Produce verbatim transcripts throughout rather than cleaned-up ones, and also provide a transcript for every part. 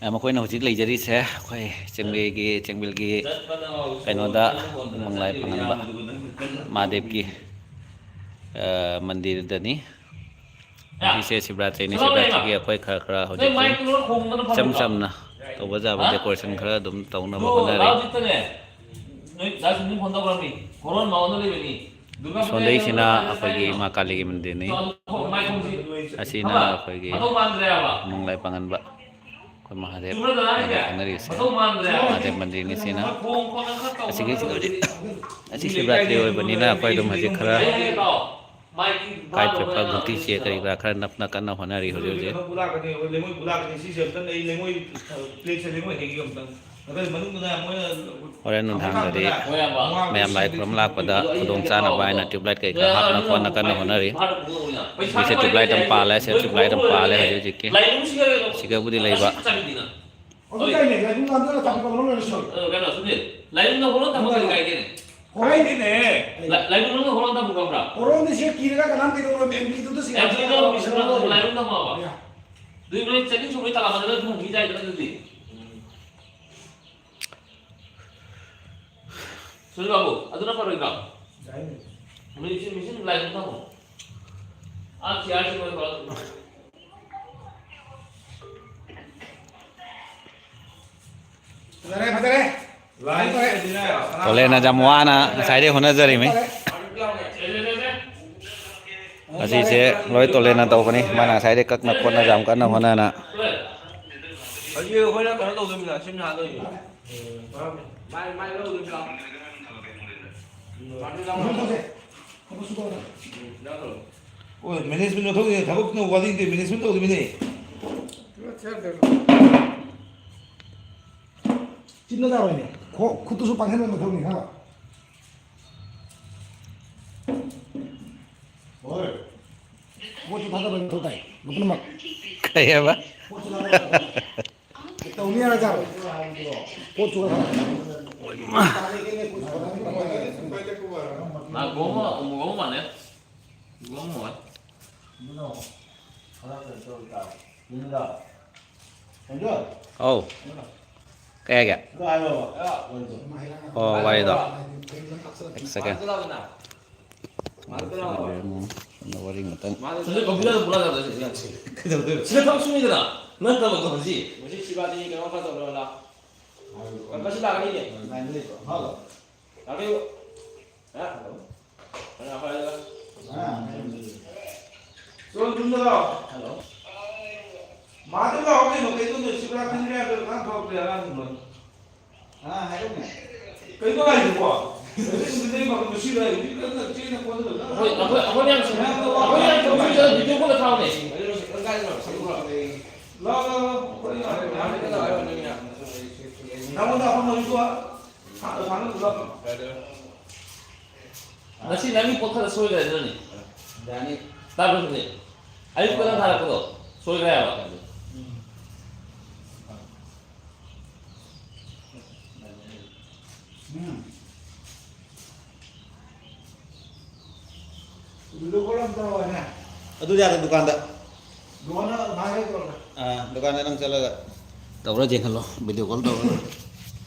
ꯑ, ꯃꯈꯣꯏꯅ ꯍꯧꯖꯤꯛ ꯂꯩꯖꯔꯤꯁꯦ ꯑꯩꯈꯣꯏ ꯆꯦꯡꯕꯦꯜꯒꯤ, ꯆꯦꯡꯕꯦꯜꯒꯤ ꯀꯩꯅꯣꯗ, ꯃꯪꯂꯥꯏ ꯄꯥꯉꯟꯕ ꯃꯍꯥꯗꯦꯕꯀꯤ, ꯑ, ꯃꯟꯗꯤꯔꯗꯅꯤ꯫ ꯉꯁꯤꯁꯦ ꯁꯤꯕꯔꯥꯇ꯭ꯔꯤꯅꯤ꯫ ꯁꯤꯕꯔꯥꯇ꯭ꯔꯤꯒꯤ ꯑꯩꯈꯣꯏ ꯈꯔ ꯈꯔ ꯍꯧꯖꯤꯛ ꯏꯆꯝ ꯆꯝꯅ ꯇꯧꯕ ꯌꯥꯕ decoration ꯈꯔ ꯑꯗꯨꯝ ꯇꯧꯅꯕ ꯍꯣꯠꯅꯔꯤ꯫ ꯅꯣꯏ ꯗꯥ ꯁꯨꯅꯤꯜ ꯐꯣꯟ ꯇꯧꯈ꯭ꯔꯕꯅꯤ꯫ ꯍꯣꯔꯣꯟ ꯃꯉꯣꯟꯗ ꯂꯩꯕꯅꯤ꯫ ꯗꯨꯔꯒꯥ ꯄꯨꯖꯥ ꯁꯣꯝꯗꯩꯁꯤꯅ ꯌꯥꯎꯔꯒ ꯑꯩꯈꯣꯏꯒꯤ ꯀꯥꯏꯗꯅꯣ? ꯏꯃꯥ ꯀꯥꯂꯤꯒꯤ ꯃꯟꯗꯤꯔꯅꯤ꯫ ꯃꯥꯏ ꯈꯨꯝꯁꯤ꯫ ꯑꯁꯤꯅ ꯈꯪꯉꯕ? ꯑꯩꯈꯣꯏꯒꯤ ꯃꯊꯧ ꯃꯥꯟꯗ꯭ꯔꯦ ꯍꯥꯏꯕ꯫ ꯃꯪꯂꯥꯏ ꯄꯥꯉꯟꯕ ꯑꯩꯈꯣꯏ ꯃꯍꯥꯗꯦꯕ ꯆꯨꯝꯕ꯭ꯔꯥ ꯗꯥ ꯍꯥꯏꯅ ꯍꯥꯏꯁꯦ? ꯈꯪꯅꯔꯤꯁꯦ꯫ ꯃꯊꯧ ꯃꯥꯟꯗ꯭ꯔꯦ ꯍꯥꯏꯕ꯫ ꯃꯍꯥꯗꯦꯕ ꯃꯟꯗꯤꯔꯅꯤ ꯁꯤꯅ꯫ ꯃꯥ ꯈꯣꯡ ꯈꯣꯠꯅ ꯈꯔ ꯇꯧꯕ ꯑꯁꯤꯒꯤ ꯅꯠꯇ꯭ꯔꯗꯤ ꯑꯁꯤꯒꯤ ꯃꯤ ꯁꯤꯕꯔꯥꯇ꯭ꯔꯤ ꯂꯩꯀꯥꯏꯒꯤ ꯑꯣꯏꯕꯅꯤꯅ ꯑꯩꯈꯣꯏ ꯑꯗꯨꯝ ꯍꯧꯖꯤꯛ ꯈꯔ ꯑꯩ ꯍꯥꯏꯒꯦ ꯇꯥꯎ꯫ ꯀꯥꯏ ꯆꯠꯄ ꯒꯨꯇꯤ ꯆꯦ ꯀꯔꯤ ꯀꯔꯥ ꯈꯔ ꯅꯞꯅ ꯀꯟꯅ ꯍꯣꯠꯅꯔꯤ ꯍꯧꯖꯤꯛ ꯍꯧꯖꯤꯛ꯫ ꯍꯣꯔꯦꯟ ꯅꯨꯡꯗꯥꯡꯗꯗꯤ ꯃꯌꯥꯝ ꯂꯥꯏ ꯈꯨꯔꯨꯝ ꯂꯥꯛꯄꯗ ꯈꯨꯗꯣꯡ ꯆꯥꯅꯕ ꯍꯥꯏꯅ tube light ꯀꯩ ꯈꯔ ꯍꯥꯞꯅ ꯈꯣꯠꯅ ꯀꯟꯅ ꯍꯣꯠꯅꯔꯤ꯫ ꯍꯧꯖꯤꯛꯁꯦ tube light ꯑꯃ ꯄꯥꯜꯂꯦ, ꯁꯦ tube light ꯑꯃ ꯄꯥꯜꯂꯦ ꯍꯧꯖꯤꯛ ꯍꯧꯖꯤꯛꯀꯤ꯫ ꯁꯤꯒꯕꯨꯗꯤ ꯂꯩꯕ꯫ ꯍꯧꯖꯤꯛ ꯀꯩꯅꯦ, ꯂꯥꯏꯕꯨꯡ ꯂꯥꯟꯗꯨꯅ ꯊꯝꯕ ꯀꯩꯅꯣ ꯂꯣꯏꯔꯁꯨ꯫ ꯑ, ꯀꯩꯅꯣ, ꯁꯨꯅꯤꯜ, ꯂꯥꯏꯕꯨꯡꯗ ꯍꯣꯔꯣꯟ ꯊꯝꯕ ꯀꯔꯤ ꯀꯥꯏꯒꯦꯅꯦ? ꯍꯣꯔꯦꯟꯗꯤꯅꯦ꯫ ꯂꯥꯏ-, ꯂꯥꯏꯕꯨꯡ ꯃꯅꯨꯡꯗ ꯍꯣꯔꯣꯟ ꯊꯝꯕ ꯈꯪꯕ꯭ꯔꯥ? ꯍꯣꯔꯣꯟꯗꯤ ꯁꯤꯒ ꯀꯤꯔꯒ ꯀꯅꯥꯝ ꯀꯩꯗꯧꯔꯣꯏ, ꯑꯦꯝ ꯄꯤꯗꯨꯗ ꯁꯤꯒ ꯑꯦꯝ ꯄꯤꯗꯨꯗ ꯀꯤꯔꯒ ꯂꯥꯏꯕꯨꯡ ꯊꯝꯃꯣ ꯍꯥꯏꯕ꯫ ꯌꯥ꯫ ꯑꯗꯨꯗꯤ ꯅꯣꯏ ꯆꯅꯤꯡ ꯁꯨꯝꯕꯩ ꯇꯔꯥ ꯃꯊꯛꯇ ꯑꯗꯨꯝ ꯍꯪꯕꯤ ꯌꯥꯏꯗꯅ ꯑꯗꯨꯗꯤ꯫ ꯁꯨꯅꯤꯜ ꯕꯥꯕꯨ, ꯑꯗꯨꯅ ꯐꯔꯣꯏꯗ꯭ꯔꯣ? ꯌꯥꯏꯅꯦ꯫ ꯃꯤꯁꯤꯡ, ꯃꯤꯁꯤꯡ ꯂꯥꯏꯕꯨꯡ ꯊꯝꯃꯣ꯫ ꯑꯥ, ꯆꯤꯌꯥꯔ ꯁꯤ ꯂꯣꯏ ꯄꯨꯔꯛꯑꯣ꯫ ꯐꯖꯔꯦ, ꯐꯖꯔꯦ꯫ ꯇꯣꯂꯦꯟꯅ ꯌꯥꯝ ꯋꯥꯅ ꯉꯁꯥꯏꯗꯩ ꯍꯣꯠꯅꯖꯔꯤꯃꯤ꯫ ꯑꯁꯤꯁꯦ ꯂꯣꯏ ꯇꯣꯂꯦꯟꯅ ꯇꯧꯕꯅꯤ꯫ ꯃꯥꯅ ꯉꯁꯥꯏꯗꯩ ꯀꯛꯅ ꯈꯣꯠꯅ ꯌꯥꯝ ꯀꯟꯅ ꯍꯣꯠꯅꯅ꯫ ꯍꯧꯖꯤꯛ ꯑꯩꯈꯣꯏꯅ ꯀꯩꯅꯣ ꯇꯧꯗꯣꯏꯃꯤꯅ, ꯁꯤꯝ ꯁꯥꯗꯣꯏꯅꯤ꯫ ꯃꯥꯏ, ꯃꯥꯏ ꯂꯧꯗꯣꯏꯃꯤꯅ꯫ ꯎꯝ, ꯃꯥꯅꯤ ꯂꯧꯗꯣꯏꯅꯤ꯫ ꯊꯕꯛ ꯁꯨꯕ ꯍꯧꯔꯣ꯫ ꯎꯝ, ꯌꯥꯗ꯭ꯔꯣ? ꯍꯣꯏ, management ꯃꯊꯧꯅꯤ, ꯊꯕꯛꯅ ꯋꯥꯔꯤꯗꯤ management ꯇꯧꯗꯣꯏꯃꯤꯅꯦ꯫ ꯆꯤꯟꯅ ꯇꯧꯔꯣꯏꯅꯦ꯫ ꯈꯣ-, ꯈꯨꯠꯇꯨꯁꯨ ꯄꯥꯡꯍꯟꯕ ꯃꯊꯧꯅꯤ, ꯍꯥ? ꯍꯣꯏ꯫ ꯄꯣꯠꯁꯨ ꯊꯥꯗꯕ ꯃꯊꯧ ꯇꯥꯏ, ꯄꯨꯝꯅꯃꯛ꯫ ꯀꯩ ꯍꯥꯏꯕ? ꯄꯣꯠꯁꯨ ꯊꯥꯗꯕ ꯃꯊꯧ ꯇꯥꯏ꯫ ꯇꯧꯅꯤ ꯍꯥꯏꯔ ꯆꯥꯔꯣ꯫ ꯄꯣꯠꯁꯨ ꯈꯔ ꯊꯥꯗꯕ꯫ ꯃꯥ ꯒꯣꯃ, ꯒꯣꯃ ꯃꯥꯅꯦ꯫ ꯒꯣꯃ ꯍꯣꯏ꯫ ꯑꯗꯨꯅ ꯈꯔ ꯀꯩꯅꯣ ꯇꯧꯔꯤ ꯇꯥꯕ꯫ ꯑꯗꯨꯅ ꯑꯧ꯫ ꯀꯩ ꯍꯥꯏꯒꯦ? ꯑꯣ, ꯋꯥꯔꯤꯗꯣ꯫ Exactly. ꯁꯣꯝꯗ ꯋꯥꯔꯤ ꯉꯥꯛꯇꯪ꯫ ꯁꯤꯗ ꯊꯕꯛ ꯁꯨꯅꯤꯗꯅ, ꯅꯪ ꯊꯕꯛꯇꯣ ꯍꯧꯖꯤꯛ꯫ ꯍꯧꯖꯤꯛ ꯁꯤꯕꯥꯗꯤ ꯀꯩꯅꯣ ꯈꯔ ꯇꯧꯔꯣ, ꯂꯥꯎ꯫ ꯀꯔꯀꯁꯤ ꯂꯥꯛꯀꯅꯤꯅꯦ꯫ ꯂꯥꯛꯄꯤꯌꯨ꯫ ꯍꯥ? ꯍꯜꯂꯣ꯫ ꯁꯣꯝ ꯌꯨꯝꯗ ꯂꯥꯛꯑꯣ꯫ ꯍꯜꯂꯣ꯫ ꯃꯥꯗ ꯂꯥꯛꯑꯣ ꯀꯩꯅꯣ, ꯀꯩꯅꯣ ꯅꯣꯏ ꯁꯤꯕ꯭ꯔꯥ ꯈꯪꯗ꯭ꯔꯦ ꯍꯥꯏꯕꯗꯣ ꯀꯥꯟ ꯊꯣꯛꯂꯛꯄ ꯌꯥꯔ ꯍꯪꯕꯅꯤ꯫ ꯑꯥ, ꯍꯥꯏꯔꯛꯎꯅꯦ꯫ ꯀꯩꯅꯣ ꯍꯥꯏꯁꯤꯕꯣ? ꯍꯧꯖꯤꯛ ꯅꯨꯃꯤꯠꯇꯩ ꯃꯈꯜ ꯃꯁꯤ ꯂꯩ, ꯍꯧꯖꯤꯛ ꯀꯟꯅ ꯆꯦꯟꯅ ꯈꯣꯠꯅꯗꯅ ꯑꯩꯈꯣꯏ, ꯑꯩꯈꯣꯏ, ꯑꯩꯈꯣꯏꯅ ꯌꯥꯝ ꯁꯤꯟꯅ-, ꯑꯩꯈꯣꯏꯅ ꯌꯥꯝ ꯇꯧꯕꯤꯗꯅ video call ꯊꯥꯎꯅꯦ꯫ ꯂꯥꯛꯑꯣ, ꯂꯥꯛꯑꯣ, ꯂꯥꯛꯑꯣ꯫ ꯅꯉꯣꯟꯗ ꯑꯐꯪꯕ ꯍꯧꯖꯤꯛ ꯊꯥꯡꯒꯠꯂꯨ, ꯊꯥꯡꯒꯠꯂꯨ꯫ ꯉꯁꯤ ꯅꯪꯒꯤ ꯄꯣꯠ ꯈꯔ ꯁꯣꯏꯈ꯭ꯔꯦ ꯑꯗꯨꯅꯅꯤ꯫ ꯌꯥꯅꯤ꯫ ꯇꯥꯕ꯭ꯔꯣ ꯍꯧꯖꯤꯛ? ꯑꯌꯨꯛꯇ ꯅꯪ ꯊꯥꯔꯛꯄꯗꯣ ꯁꯣꯏꯈ꯭ꯔꯦ ꯍꯥꯏꯕ꯫ ꯎꯝ꯫ Video call ꯑꯝ ꯇꯧꯔꯛꯑꯣꯅꯦ꯫ ꯑꯗꯨꯗꯤ ꯌꯥꯗꯦ, ꯗꯨꯀꯥꯟꯗ꯫ ꯗꯨꯀꯥꯟꯗ ꯃꯥ ꯍꯦꯛ ꯇꯧꯔꯒ꯫ ꯑꯥ, ꯗꯨꯀꯥꯟꯗ ꯅꯪ ꯆꯠꯂꯒ꯫ ꯇꯧꯔ ꯌꯦꯡꯍꯜꯂꯣ, video call ꯇꯧꯔꯒ꯫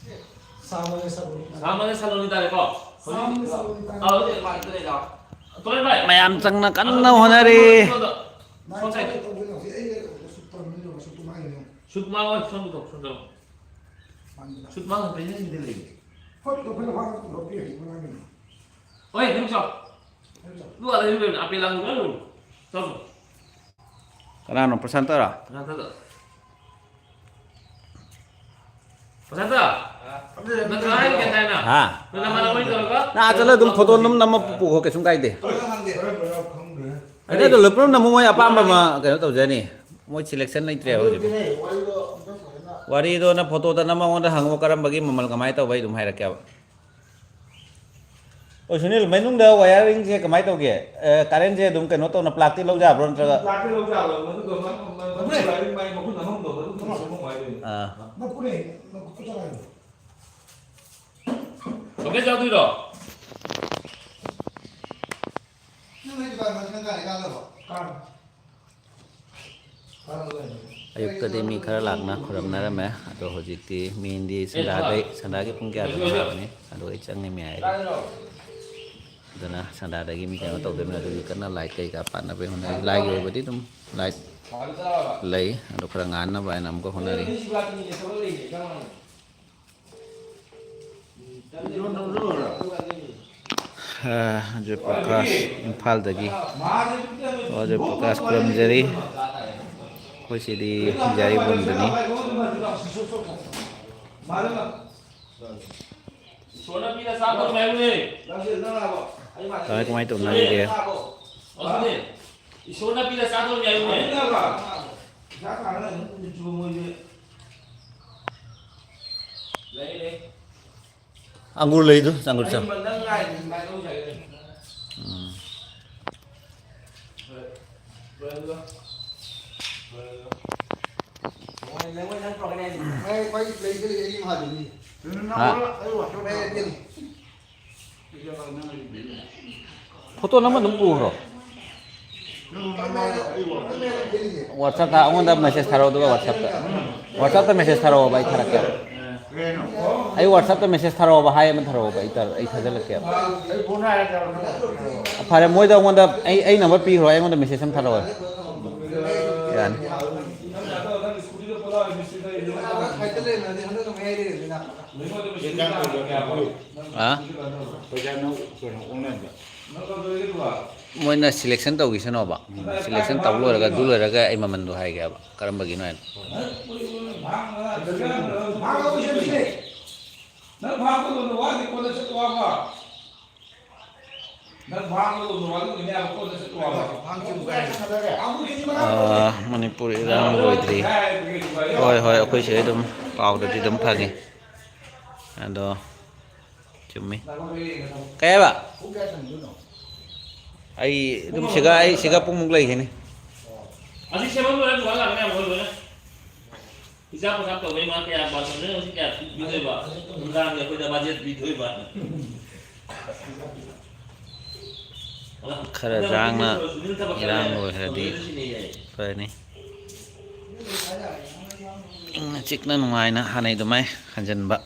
ꯁꯥꯃꯅꯦ ꯁꯥꯃꯅꯦ꯫ ꯁꯥꯃꯅꯦ ꯁꯥꯃꯅꯦ ꯇꯥꯔꯦꯀꯣ? ꯁꯥꯃꯅꯦ ꯁꯥꯃꯅꯦ ꯇꯥꯔꯦ꯫ ꯑꯥ, ꯍꯧꯖꯤꯛ ꯃꯥ ꯁꯤꯗ ꯂꯩ ꯂꯥꯎ꯫ ꯇꯣꯔꯦꯟ ꯚꯥꯏ꯫ ꯃꯌꯥꯝ ꯆꯪꯅ ꯀꯟꯅ ꯍꯣꯠꯅꯔꯤ꯫ ꯃꯥ ꯁꯣꯝ side꯫ ꯀꯃꯥꯏꯅ ꯇꯧꯗꯣꯏꯅꯣ? ꯍꯧꯖꯤꯛ ꯑꯩ ꯁꯨꯛ ꯇꯧꯔꯝꯃꯤꯅꯦ, ꯁꯨꯛ ꯇꯧꯔꯝꯃꯤꯅꯦ꯫ ꯁꯨꯠ ꯃꯥꯡꯉꯣ, ꯁꯣꯝꯗ ꯊꯣꯛ, ꯁꯣꯝꯗ ꯊꯣꯛ꯫ ꯁꯨꯠ ꯃꯥꯡꯉꯣ, ꯄꯦꯟꯖꯟꯗ ꯂꯩ꯫ ꯍꯣꯏ, ꯑꯗꯨ ꯐꯖꯅ ꯐꯥꯔꯒ ꯄꯨꯔꯛꯄ ꯌꯥꯏ, ꯃꯥꯡꯉꯤꯅꯦ꯫ ꯍꯣꯏ, ꯑꯗꯨꯝ ꯆꯥꯎ꯫ ꯑꯗꯨꯝ ꯆꯥꯎ꯫ ꯑꯗꯨ ꯑꯗ ꯂꯩꯕ ꯑꯄꯦꯜ ꯂꯥꯡꯗꯣ ꯑꯗꯨꯝ ꯆꯥꯎ꯫ ꯀꯅꯥꯅꯣ, ꯄ꯭ꯔꯁꯥꯟꯇꯔꯣ? ꯄ꯭ꯔꯁꯥꯟꯇꯗꯣ꯫ ꯄ꯭ꯔꯁꯥꯟꯇ! ꯅꯪ ꯀꯅꯥ ꯍꯥꯏꯅ ꯒ꯭ꯌꯥꯟ ꯇꯥꯏꯅ? ꯍꯥ? ꯅꯪ ꯅꯃꯥꯟꯅꯕ ꯑꯣꯏꯅ ꯇꯧꯔꯒ? ꯅꯪ ꯑꯥ ꯆꯠꯂ ꯑꯗꯨꯝ ꯐꯣꯇꯣ ꯑꯗꯨꯝ ꯅꯝꯃ ꯄꯨꯈꯣ, ꯀꯩꯁꯨꯝ ꯀꯥꯏꯗꯦ꯫ ꯍꯣꯔꯦꯟ ꯍꯪꯒꯦ꯫ ꯍꯣꯔꯦꯟ, ꯍꯣꯔꯦꯟ ꯈꯪꯗ꯭ꯔꯦ꯫ ꯑꯗꯨ ꯑꯗꯨ ꯂꯣꯏ ꯄꯨꯂꯞ ꯅꯝꯃꯨ, ꯃꯣꯏ ꯑꯄꯥꯝꯕ ꯑꯃ ꯀꯩꯅꯣ ꯇꯧꯖꯅꯤ꯫ ꯃꯣꯏ selection ꯂꯩꯇ꯭ꯔꯦꯕ ꯍꯧꯖꯤꯛ꯫ ꯑꯗꯨꯗꯤꯅꯦ, ꯋꯥꯔꯤꯗꯣ ꯑꯝꯇ ꯐꯖꯅ ꯋꯥꯔꯤꯗꯣ ꯅꯪ ꯐꯣꯇꯣꯗ ꯅꯝꯃ ꯑꯩꯉꯣꯟꯗ ꯍꯪꯉꯣ, ꯀꯔꯝꯕꯒꯤ ꯃꯃꯜ ꯀꯃꯥꯏꯅ ꯇꯧꯕ, ꯑꯩ ꯑꯗꯨꯝ ꯍꯥꯏꯔꯛꯀꯦꯕ꯫ ꯑꯣ, ꯁꯨꯅꯤꯜ, ꯃꯅꯨꯡꯗ wiring ꯁꯦ ꯀꯃꯥꯏꯅ ꯇꯧꯒꯦ? ꯑꯦ, current ꯁꯦ ꯑꯗꯨꯝ ꯀꯩꯅꯣ ꯇꯧꯅ plug ꯇꯤ ꯂꯧ ꯌꯥꯕ꯭ꯔꯣ ꯅꯠꯇ꯭ꯔꯒ? Plug ꯇꯤ ꯂꯧ ꯌꯥꯕ꯭ꯔꯣ? ꯃꯗꯨꯒ ꯃ-, ꯃ-, ꯃꯗꯨꯒꯤ wiring ꯃꯥꯏ ꯃꯈꯨꯟ ꯑꯃ ꯇꯧꯕ ꯑꯗꯨꯝ ꯊꯝꯃꯣ ꯍꯥꯏꯗꯣꯏꯅꯦ꯫ ꯑꯥ꯫ ꯅꯞꯄꯨꯅꯦ, ꯅꯞꯄꯨ ꯆꯠꯂꯣ ꯍꯥꯏꯗꯣ꯫ ꯀꯃꯥꯏꯅ ꯆꯥꯗꯣꯏꯅꯣ? ꯅꯪ ꯅꯣꯏ ꯗꯨꯀꯥꯟ ꯃꯊꯛꯇ ꯀꯥꯏ ꯀꯥꯗꯕ? ꯀꯥꯔꯣ꯫ ꯀꯥꯔꯣ ꯂꯣꯏꯔꯦ꯫ ꯑꯌꯨꯛꯇꯗꯤ ꯃꯤ ꯈꯔ ꯂꯥꯛꯅ ꯈꯨꯔꯝꯅꯔꯝꯃꯦ, ꯑꯗꯣ ꯍꯧꯖꯤꯛꯇꯤ ꯃꯤꯗꯤ ꯁꯟꯗꯥꯗꯩ, ꯁꯟꯗꯥꯒꯤ ꯄꯨꯡ ꯀꯌꯥꯗꯅꯣ ꯍꯥꯏꯕꯅꯤ, ꯑꯗꯨꯒ ꯑꯩ ꯆꯪꯉꯤ ꯃꯌꯥꯏꯗ꯫ ꯑꯗꯨꯅ ꯁꯟꯗꯥꯗꯒꯤ ꯃꯤ ꯀꯩꯅꯣ ꯇꯧꯗꯣꯏꯅꯤ, ꯑꯗꯨꯒꯤ ꯀꯟꯅ ꯂꯥꯏꯠ ꯀꯩꯀꯥ ꯄꯥꯟꯅꯕꯒꯤ ꯍꯣꯠꯅꯔꯤ꯫ ꯂꯥꯏꯒꯤ ꯑꯣꯏꯕꯗꯤ ꯑꯗꯨꯝ ꯂꯥꯏꯠ ꯂꯩ, ꯑꯗꯣ ꯈꯔ ꯉꯥꯟꯅꯕ ꯍꯥꯏꯅ ꯑꯃꯨꯛꯀ ꯍꯣꯠꯅꯔꯤ꯫ ꯑ, ꯑꯖꯣꯏ ꯄ꯭ꯔꯀꯥꯁ, ꯏꯝꯐꯥꯜꯗꯒꯤ꯫ ꯑꯣ, ꯑꯖꯣꯏ ꯄ꯭ꯔꯀꯥꯁ ꯈꯨꯔꯨꯝꯖꯔꯤ꯫ ꯑꯩꯈꯣꯏ ꯁꯤꯗꯤ ꯌꯥꯔꯤꯄꯣꯛꯗꯅꯤ꯫ ꯏꯁꯣꯔꯅ ꯄꯤꯔ ꯆꯥꯗꯧꯅꯦ ꯍꯥꯏꯕꯅꯦ꯫ ꯀꯃꯥꯏ ꯀꯃꯥꯏ ꯇꯧꯅꯔꯤꯒꯦ? ꯑꯗꯨꯅꯦ꯫ ꯏꯁꯣꯔꯅ ꯄꯤꯔ ꯆꯥꯗꯧꯅꯦ ꯍꯥꯏꯕꯅꯦ꯫ ꯂꯩ, ꯂꯩ꯫ ꯑꯪꯒꯨꯔ ꯂꯩꯗꯨ, ꯑꯪꯒꯨꯔ ꯆꯥꯎ꯫ ꯑꯩ ꯅꯪ ꯉꯥꯏꯔꯤꯅꯤ, ꯉꯥꯏꯔꯤꯅꯤ꯫ ꯎꯝ꯫ ꯍꯥ? ꯐꯣꯇꯣ ꯅꯝꯃ ꯑꯗꯨꯝ ꯄꯨꯈ꯭ꯔꯣ꯫ WhatsApp-ꯇ ꯑꯩꯉꯣꯟꯗ message ꯊꯥꯔꯛꯑꯣ, ꯑꯗꯨꯒ WhatsApp-ꯇ, WhatsApp-ꯇ message ꯊꯥꯔꯛꯑꯣꯕ, ꯑꯩ ꯊꯥꯔꯛꯀꯦ꯫ ꯑꯩ WhatsApp-ꯇ message ꯊꯥꯔꯛꯑꯣꯕ, hi ꯑꯃ ꯊꯥꯔꯛꯑꯣꯕ, ꯑꯩ ꯊꯥ-, ꯑꯩ ꯊꯥꯖꯤꯜꯂꯛꯀꯦꯕ꯫ ꯐꯔꯦ, ꯃꯣꯏꯗ ꯑꯩꯉꯣꯟꯗ, ꯑꯩ, ꯑꯩ number ꯄꯤꯈ꯭ꯔꯣ, ꯑꯩꯉꯣꯟꯗ message ꯑꯃ ꯊꯥꯔꯛꯑꯣ꯫ ꯌꯥꯅꯤ꯫ ꯑꯥ? ꯃꯣꯏꯅ selection ꯇꯧꯈꯤꯁꯅꯣꯕ꯫ Selection ꯇꯧ ꯂꯣꯏꯔꯒ, ꯑꯗꯨ ꯂꯣꯏꯔꯒ ꯑꯩ ꯃꯃꯟꯗꯣ ꯍꯥꯏꯒꯦꯕ, ꯀꯔꯝꯕꯒꯤꯅꯣ ꯍꯥꯏꯅ꯫ ꯑꯥ, ꯃꯅꯤꯄꯨꯔ ꯏꯔꯥꯡ ꯂꯣꯏꯗ꯭ꯔꯤ꯫ ꯍꯣꯏ, ꯍꯣꯏ, ꯑꯩꯈꯣꯏ ꯁꯤꯗꯩ ꯑꯗꯨꯝ ꯄꯥꯎꯗꯗꯤ ꯑꯗꯨꯝ ꯐꯪꯉꯤ꯫ ꯑꯗꯣ ꯆꯨꯝꯃꯤ꯫ ꯀꯩ ꯍꯥꯏꯕ? ꯑꯩ ꯑꯗꯨꯝ ꯁꯤꯒ, ꯑꯩ ꯁꯤꯒ ꯄꯨꯡꯃꯨꯛ ꯂꯩꯈꯤꯅꯤ꯫ ꯑꯁꯤ ꯁꯦꯝꯕ ꯂꯣꯏꯔ ꯗꯨꯀꯥꯟ ꯂꯥꯛꯀꯅꯤ ꯌꯥꯝ ꯂꯣꯏꯔꯦ꯫ ꯍꯤꯁꯥꯞ ꯄꯩꯁꯥꯞ ꯇꯧꯕꯩ ꯃꯥ ꯀꯌꯥ ꯄꯥꯁꯜꯂꯦ, ꯍꯧꯖꯤꯛ ꯀꯌꯥ ꯄꯤꯗꯣꯏꯕ? ꯅꯨꯡꯗꯥꯡꯒꯤ ꯑꯩꯈꯣꯏꯗ budget ꯄꯤꯗꯣꯏꯕ? ꯈꯔ ꯌꯥꯡꯅ ꯏꯔꯥꯡ ꯂꯣꯏꯈ꯭ꯔꯗꯤ ꯐꯅꯤ꯫ ꯏꯪꯅ ꯆꯤꯛꯅ ꯅꯨꯡꯉꯥꯏꯅ ꯍꯥꯟꯅꯩ ꯑꯗꯨꯃꯥꯏ ꯍꯟꯖꯤꯟꯕ꯫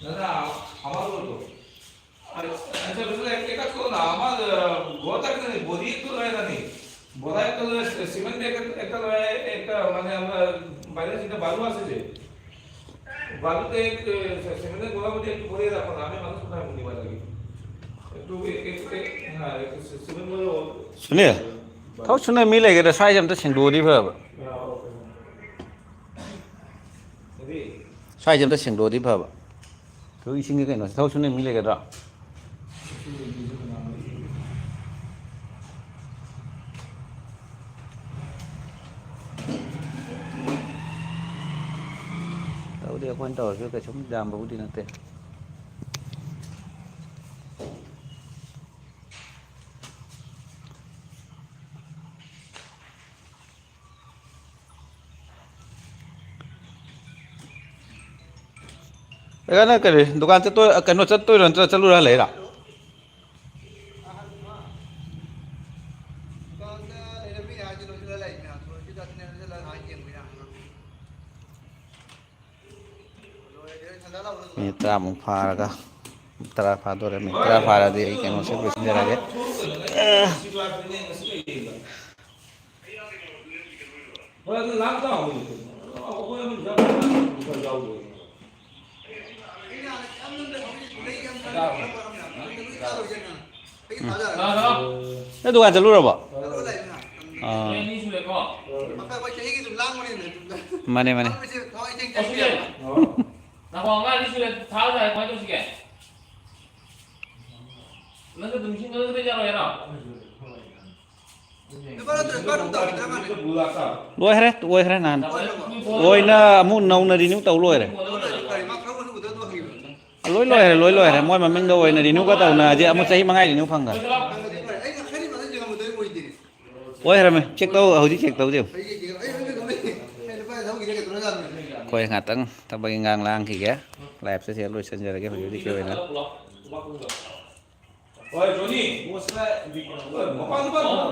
দাদা, আমার বলতো। আচ্ছা, বুঝলে, এক কাজ করো না, আমার, আহ, ঘরটা এখানে বডি একটু লয় না নি। বড় একটা লয়, সিমেন্ট একটা, একটা লয়, একটা, মানে, আমরা বাইরে যেটা বালু আছে যে, বালুতে এক, আহ, সিমেন্টের গোলা মধ্যে একটু ভরিয়ে রাখো না, আমি মানুষ কোথায় বুঝতে পারি। একটু, এ-, এ-, এ-, হ্যাঁ, একটু সি-, সিমেন্ট গুলো। ꯁꯨꯅꯤꯜ, ꯊꯕꯛ ꯁꯨꯅꯕ ꯃꯤ ꯂꯩꯒꯗ꯭ꯔꯥ? ꯁ꯭ꯋꯥꯏꯁꯦ ꯑꯝꯇ ꯁꯦꯡꯗꯣꯛꯑꯗꯤ ꯐꯕ꯫ ꯁ꯭ꯋꯥꯏꯁꯦ ꯑꯝꯇ ꯁꯦꯡꯗꯣꯛꯑꯗꯤ ꯐꯕ꯫ ꯊꯕꯛ ꯏꯁꯤꯡꯒꯤ ꯀꯩꯅꯣꯁꯦ, ꯊꯕꯛ ꯁꯨꯅꯤꯡ ꯃꯤ ꯂꯩꯒꯗ꯭ꯔꯣ? ꯇꯧꯗꯦ, ꯑꯩꯈꯣꯏꯅ ꯇꯧꯔꯁꯨ ꯀꯩꯁꯨꯝ ꯌꯥꯝꯕꯕꯨꯗꯤ ꯅꯠꯇꯦ꯫ ꯑꯦ, ꯅꯪ ꯀꯔꯤ, ꯗꯨꯀꯥꯟ ꯆꯠꯇꯣꯏ-, ꯀꯩꯅꯣ ꯆꯠꯇꯣꯏꯔꯣ ꯅꯠꯇ꯭ꯔ ꯆꯠꯂꯨꯔ ꯍꯜꯂꯛꯏꯔꯣ? ꯃꯤꯅꯤꯠ ꯇꯔꯥꯃꯨꯛ ꯐꯥꯔꯒ, ꯇꯔꯥ ꯐꯥꯗꯣꯔꯦ, ꯃꯤꯅꯤꯠ ꯇꯔꯥ ꯐꯥꯔꯗꯤ ꯑꯩ ꯀꯩꯅꯣꯁꯦ ꯂꯣꯏꯁꯤꯟꯖꯔꯒꯦ꯫ ꯑ꯫ ꯍꯣꯏ, ꯑꯗꯨ ꯂꯥꯛ ꯇꯥꯕ ꯑꯩꯈꯣꯏ ꯑꯃ ꯌꯥꯎꯗꯣꯏꯅꯦ꯫ ꯅꯪ ꯗꯨꯀꯥꯟ ꯆꯠꯂꯨꯔꯕꯣ? ꯑꯥ꯫ ꯃꯥꯅꯦ, ꯃꯥꯅꯦ꯫ ꯂꯣꯏꯈ꯭ꯔꯦ, ꯂꯣꯏꯈ꯭ꯔꯦ ꯅꯍꯥꯟ꯫ ꯂꯣꯏꯅ ꯑꯃꯨꯛ ꯅꯧꯅ ꯔꯤꯅ꯭ꯌꯨ ꯇꯧ ꯂꯣꯏꯔꯦ꯫ ꯂꯣꯏ ꯂꯣꯏꯔꯦ, ꯂꯣꯏ ꯂꯣꯏꯔꯦ꯫ ꯃꯣꯏ ꯃꯃꯤꯡꯗ ꯑꯣꯏꯅ ꯔꯤꯅ꯭ꯌꯨꯒ ꯇꯧꯅꯔꯗꯤ ꯑꯃꯨꯛ ꯆꯍꯤ ꯃꯉꯥꯒꯤ ꯔꯤꯅ꯭ꯌꯨ ꯐꯪꯈ꯭ꯔꯦ꯫ ꯑꯣꯏꯈ꯭ꯔꯃꯦ꯫ ꯆꯦꯛ ꯇꯧ, ꯍꯧꯖꯤꯛ ꯆꯦꯛ ꯇꯧꯁꯦ꯫ ꯑꯩꯈꯣꯏ ꯉꯥꯛꯇꯪ ꯊꯕꯛ ꯏꯟꯈꯥꯡ ꯂꯥꯡꯈꯤꯒꯦ꯫ ꯂꯥꯏꯐꯁꯦ ꯁꯤꯗ ꯂꯣꯏꯁꯤꯟꯖꯔꯒꯦ ꯍꯧꯖꯤꯛ ꯍꯧꯖꯤꯛꯀꯤ ꯑꯣꯏꯅ꯫ ꯍꯣꯏ ꯖꯣꯅꯤ꯫ ꯃꯄꯥꯟ ꯃꯄꯥꯟ꯫